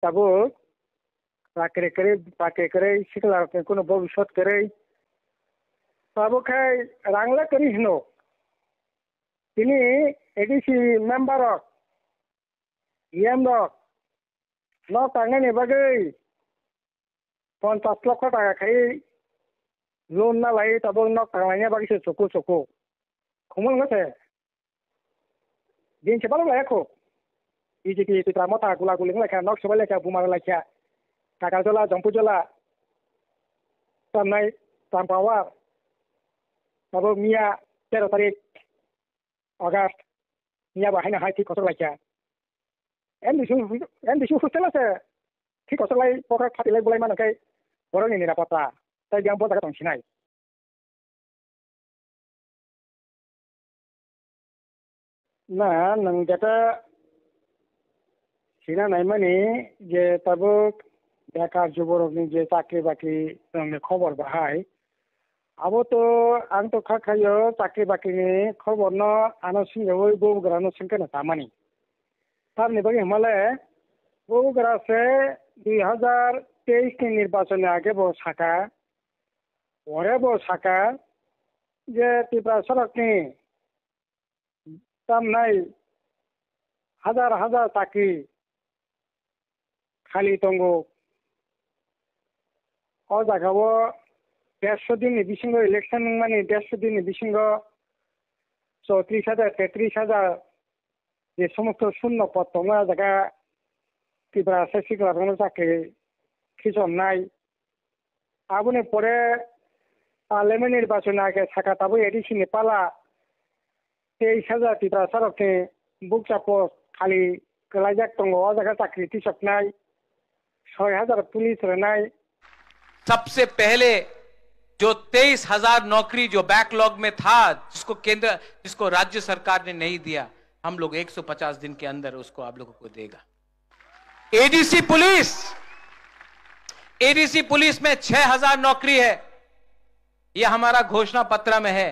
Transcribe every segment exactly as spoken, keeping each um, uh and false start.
Tabuk chakri kwrwi, bakri kwrwi, sikla rokni kunu bobiswt kwrwi. Tabuk khai rang le kwrwi hino. Tini A D C member rok, E M rok nok tangnani bagwi ponchash lokho taka khai loan na lai tabuk nok tanglaina bagwi se chuku chuku. Khumul wngkha se. Din se balok lai kho. B J P Tipra Motha gula guli wng lai kha, nok swbai lai kha, buma lai kha. Kakarjola, Jompujola, Tamnai, Tampawar. Tabuk miya tero tarik August, miya bo haino hai thik kochok lai kha. M D C, M D C hostel o se thik kochok lai, pokra khati lai, bulai mano khe borokni nirapota. Tai biyang bo jaga tong sinai. Na, nwng jeta sina naimani je tabuk bekar juborokni je chakri bakri rokni khobor bahai, abo to ang to kha khaio chakri bakri ni khobor no ano singyawi bubagra no singkhe no tamani. Tamni bagwi hwnmale bubagra se dui hazar teis ni nirbachon ni age bo saka, ore bo saka je Tiprasa rokni tamnai hajar hajar chakri khali tongo. O jaga o dersho din ni bisingo election wngmani, dersho din ni bisingo chowtris hajar, tetris hajar je somosto shunno pod tongo, o jaga Tiprasa sikla rokno chakri khichomnai. Aboni pore parliament nirbachon age saka tabuk A D C ni pala teis hajar Tiprasa rokni bukcha post khali kwlaijak tongo, o jaga chakri tisoknai, soi hajar police rwnai. सबसे पहले जो तेईस हजार नौकरी जो बैकलॉग में था, जिसको केंद्र, जिसको राज्य सरकार ने नहीं दिया, हम लोग एक सौ पचास दिन के अंदर उसको आप लोगों को देगा। एडीसी पुलिस, एडीसी पुलिस में छह हज़ार नौकरी है। यह हमारा घोषणा पत्र में है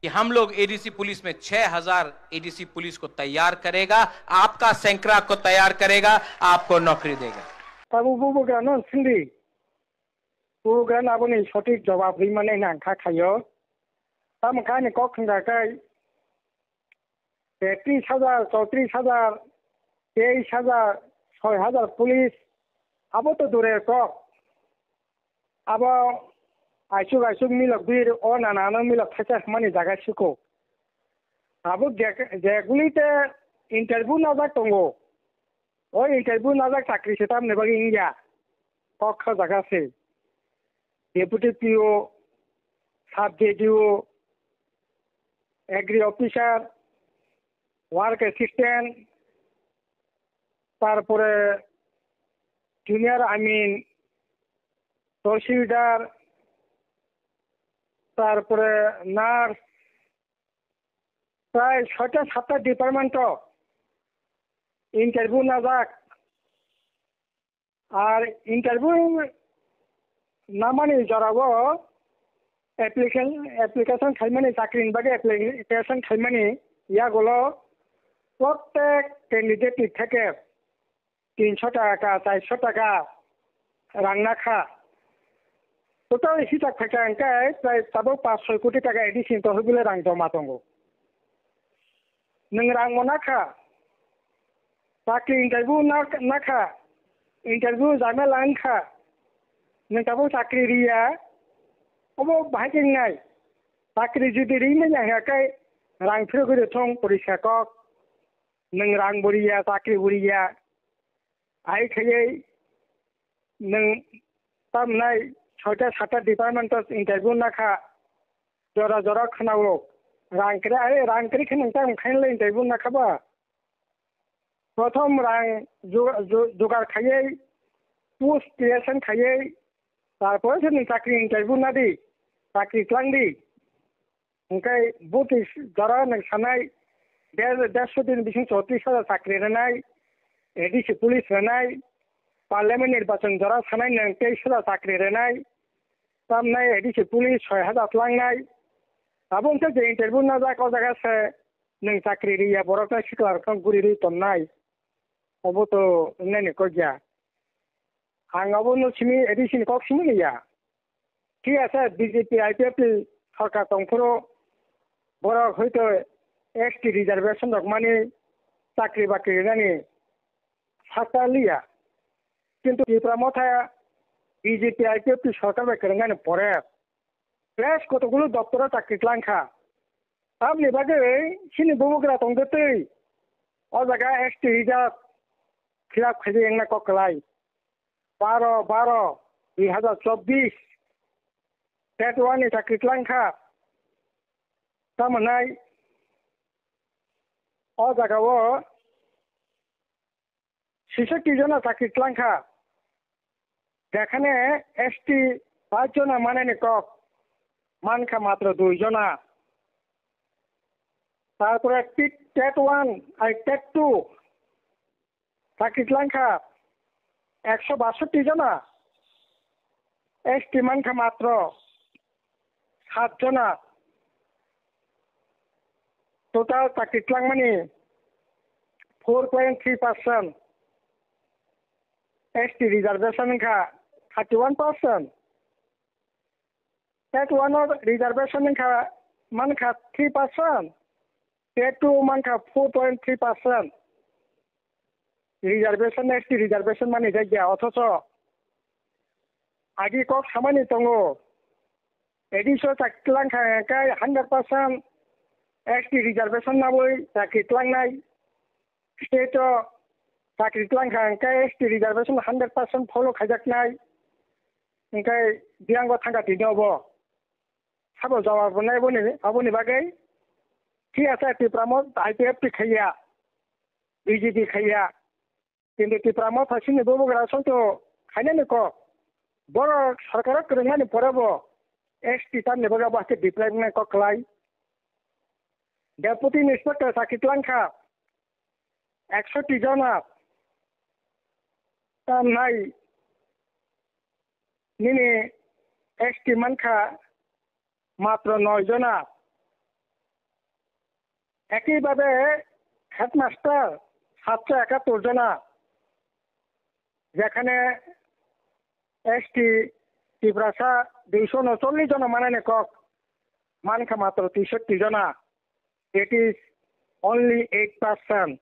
कि हम लोग एडीसी पुलिस में छह हज़ार एडीसी पुलिस को तैयार करेगा, आपका सैकड़ा को तैयार करेगा, आपको नौकरी देगा। Tabuk bubagra no sindi. Bubagra no aboni sothik jawab rwimani hwnwi ang kha khaio. Tamo kha ani kok thwngkha khe tetris hajar, chowtris hajar, teis hajar, soi hajar police, abo to durer kok. Abo aisuk aisuk milok bir o nana ano milok thaisa hwnmani jaga siko. Abo je, jeguli te interview najak tongo. O interview najak chakri se tamni bagwi wngya. Kok kha jaga se. Deputy P O, sub D D O, agri officer, work assistant, tarpore junior amin, tahsildar, tarpore nurse, prai soita satta department o interview najak. Ar interview namani jorao application, application khaimani, chakrini bagwi application khaimani yagulo prottek candidate ni theke tinso taka, charso taka rang nakha. Total hisab khaikha hwnkhe prai tabuk panch soi koti taka addition to hwbile rang joma tongo. Nwng rang bo nakha, chakri interview nak-, nakha, interview jamela wngkha, nwng tabuk chakri riya, obo bahai khe wngnai? Chakri jodi rimani ya hwnkhe rang phirogwi rw thung poriska kok, nwng rang bo riya, chakri bo riya, ai khaiwi nwng tamnai soita satta department o interview nakha, jora jora khwnao rang kwrwi, ai rang kwrwi khe nwng tamo khainai interview nakha ba? Prothom rang ju-, ju-, jugar khaiwi, post creation khaiwi, tarpore se nwng chakri interview nadi, chakri tlangdi. Hwnkhe buti jora nwng sanai, der-, derso din bising chowtris hajar chakri rwnai, A D C police rwnai, parliament nirbachon jora sanai nwng teis hajar chakri rwnai, tamnai A D C police soi hajar tlangnai. Abo wngkha je interview najak o jaga se nwng chakri riya borok tei sikla rok no guri rwi tonnai. Obo to wngnai ni kok ya. Ang abono simi A D C ni kok simi ya. Thik ase, B J P I P F ni sorkar tongphuru borok hoito S T reservation rok mani chakri bakri rinani sakta liya. Kintu Tipra Motha B J P I P F ni sorkar bai kwrwngnani pore fresh kotokgulo doptoro chakri tlang kha. Tamni bagwi chini bubagra tongtwi twi o jaga S T reserve fill up khaidi wngna kok kwlai. Baro baro dui hazar chobbish, tet one ni chakri tlang kha. Tamo nai o jaga o sisokti jona chakri tlang kha. Jekhane S T pach jona manani kok, mankha matro dui jona. Tarpore tet one, ai tet two, chakri tlang kha ekso basotti jona, S T mankha matro sat jona. Total chakri tlangmani four point three percent, S T reservation wngkha thirty one percent. Tet one o reservation wngkha, mankha three percent, tet two mankha four point three percent. Reservation, S T reservation mani jagya, othocho agi kok samani tongo. A D C o chakri tlang kha hwnkhe hundred percent S T reservation nawi chakri tlangnai. State o chakri tlang kha hwnkhe S T reservation hundred percent follow khaijaknai. Hwnkhe biyango thangkha tini obo. Sabo jawab rwnai aboni, aboni bagwi. Thik ase, Tipra Motha I P F T khaiya, B J P khaiya. Kintu Tipra Motha sini bubagra songto khainani kok. Borok sorkaro kwrwngmani porebo S T tamni bagwi abo haikhe deprive wngnai kok kwlai. Deputy Inspector chakri tlang kha ekso ti jona. Tamnai nini S T mankha matro noi jona. Ekibhabe headmaster satso ekattor jona, jekhane S T Tiprasa duiso unochollish jona manani kok, mankha matro teishotti jona, that is only eight percent.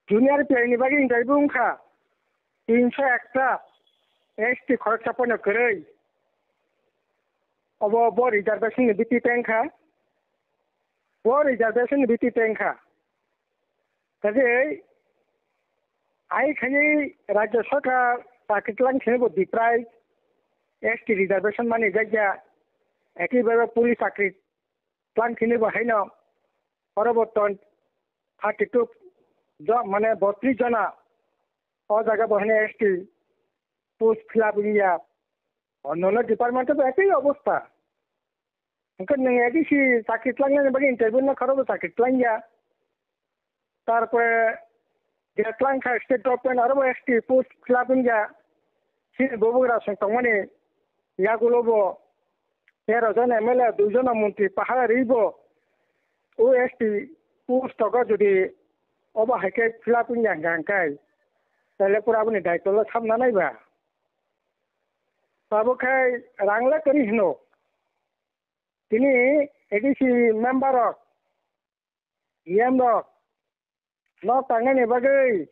Junior P I ni bagwi interview wngkha, tinso ekta S T khoroksa pono kwrwi. Obo bo reservation ni biti tengkha, bo reservation ni biti tengkha. Kaje ai khani Rajya Sarkar chakri tlang khini bo deprive, S T reservation mani jagya, ekibhabe police chakri tlang khini bo haino oro bo ton thirty two jo-, mane botris jona o jaga bo haino S T post fill up wngya. Onnono department o bo ekoi obostha. Hwnkhe nwng A D C chakri tlangnani bagwi interview no khoro bo chakri tlangya. Tarpore je tlang kha state government aro bo S T post fill up wngya. Chini bubagra song tongmani yagulo bo tero jon M L A, dui jona montri pahara ribo o S T post togo jodi obo hai khe fill up wngya hwnkha hwnkhe, taile pura aboni daitwlo samna naiba. Abo khai rang le kwrwi hino. Tini A D C member rok, E M rok nok tangnani bagwi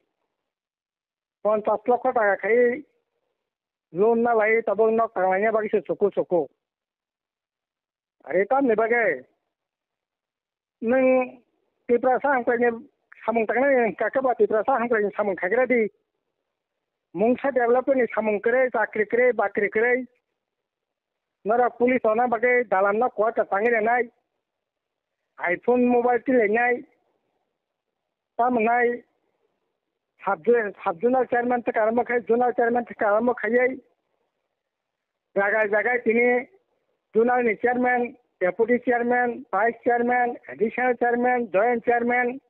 ponchash lokho taka khai loan na lai tabuk nok tanglaina bagwi se chuku chuku. Are tamni bagwi nwng Tiprasa hamkraini samung tangnani hwnkha khe ba Tiprasa hamkraini samung khagra di. Mungsa development ni samung kwrwi, chakri kwrwi, bakri kwrwi. Norok police rokna bagwi dalan no quarter tangwi rwnai, iPhone mobile tilainai, tamo nai sub, sub zonal chairman thwkarma khai zonal chairman thwkarma khaiwi jagai jagai tini zonal ni chairman, deputy chairman, vice chairman, additional chairman, joint chairman,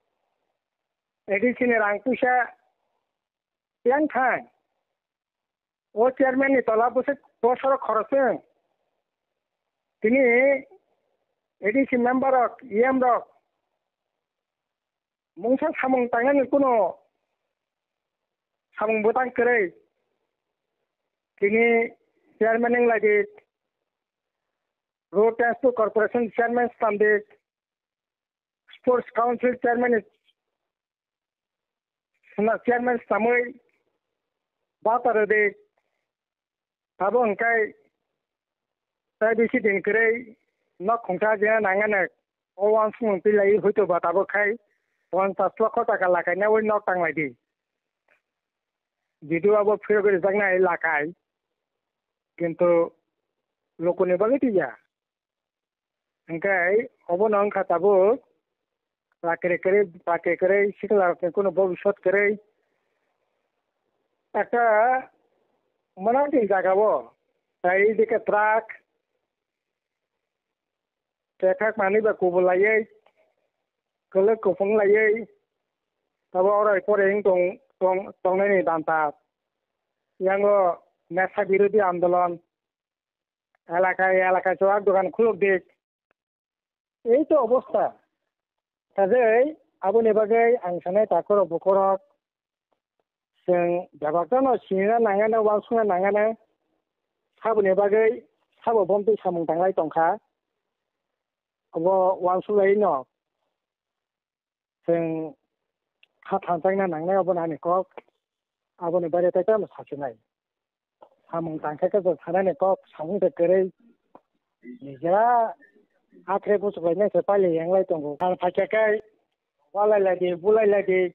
A D C ni rang puisa yang thang. O chairman ni tola bwswk bosoro khoroknwi tini A D C member rok, E M rok mungsa samung tangnani kuno samung bwtang kwrwi. Tini chairman wng lai di, Road Transport Corporation chairman stam di, Sports Council chairman sna chairman stamwi bata rw di. Abo hwnkhe tai bisi din kwrwi nok khungsa jena nangani o uansukmung twi lai hoito ba tabuk khai ponchas lokho taka lakai naui nok tanglai di. Video abo phirogwi rijaknai lakai, kintu lukuni bagwi twiya. Hwnkhe obono wngkha tabuk, lakri kwrwi, bakri kwrwi, sikla rokni kunu bobiswt kwrwi. Ekta mwnakni jaga o, tai dike truck, tei thak manwi ba kubulaiwi, kwlwk kuphunglaiwi, tabuk orai pore wng tong, tong, tongnaini danta. Yango nesha birodhi andolon, elaka elaka chuwak dogan khuluk di. Ei to obostha. Kajei aboni bagwi ang sanai takhorok bukhorok, chwng bebak no sinina nangani, uansukna nangani, saboni bagwi sabo bomtwi samung tanglai tongkha. Obo uansuklaino chwng kha thanjakna nangnai, obono ani kok. Aboni baire tei tamo sachinai. Samung tangkhe khe bo sanani kok samung se kwrwi. Nijera akhre kuchuklainai se pailai yanglai tongo. Ang phaikha khe walai lai di, bulai lai di.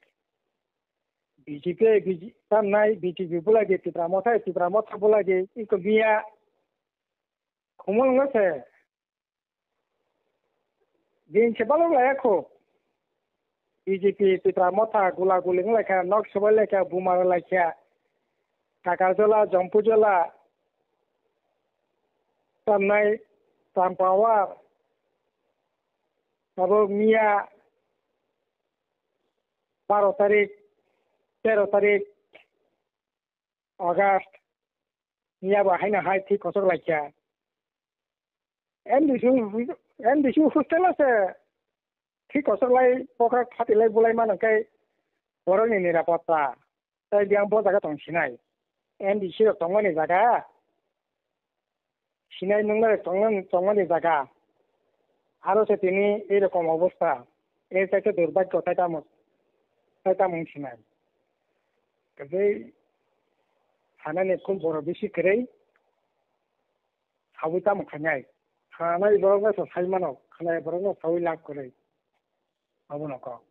B J P, B J P tamnai, B J P bulai di, Tipra Motha, Tipra Motha bulai di. Iko biya khumulwngo se. Din se balok laya kho. B J P Tipra Motha gula guli wng lai kha, nok sobai lai kha, buma rw lai kha. Kakarjola, Jompujola, tamnai, Tampawar, abo miya baro tarik, tero tarik August, miya bo haino hai thik kochok lai kha. M D C, M D C hostel o se thik kochok lai, pokra khati lai, bulai mano khe borokni nirapotta. Tai biyang bo jaga tong sinai. M D C rok tongmani jaga, sinai nungnai rok tongmani, tongmani jaga. Aro se tini ei rokom obostha. Ei chaikhe durbhagyo tai tamo, tai tamo wng sinai. Tei sanani khub borok bisi kwrwi. Saui tamo khainai? Khanai borok no se sai mano, khanai borok no saui lab kwrwi. Abono kok.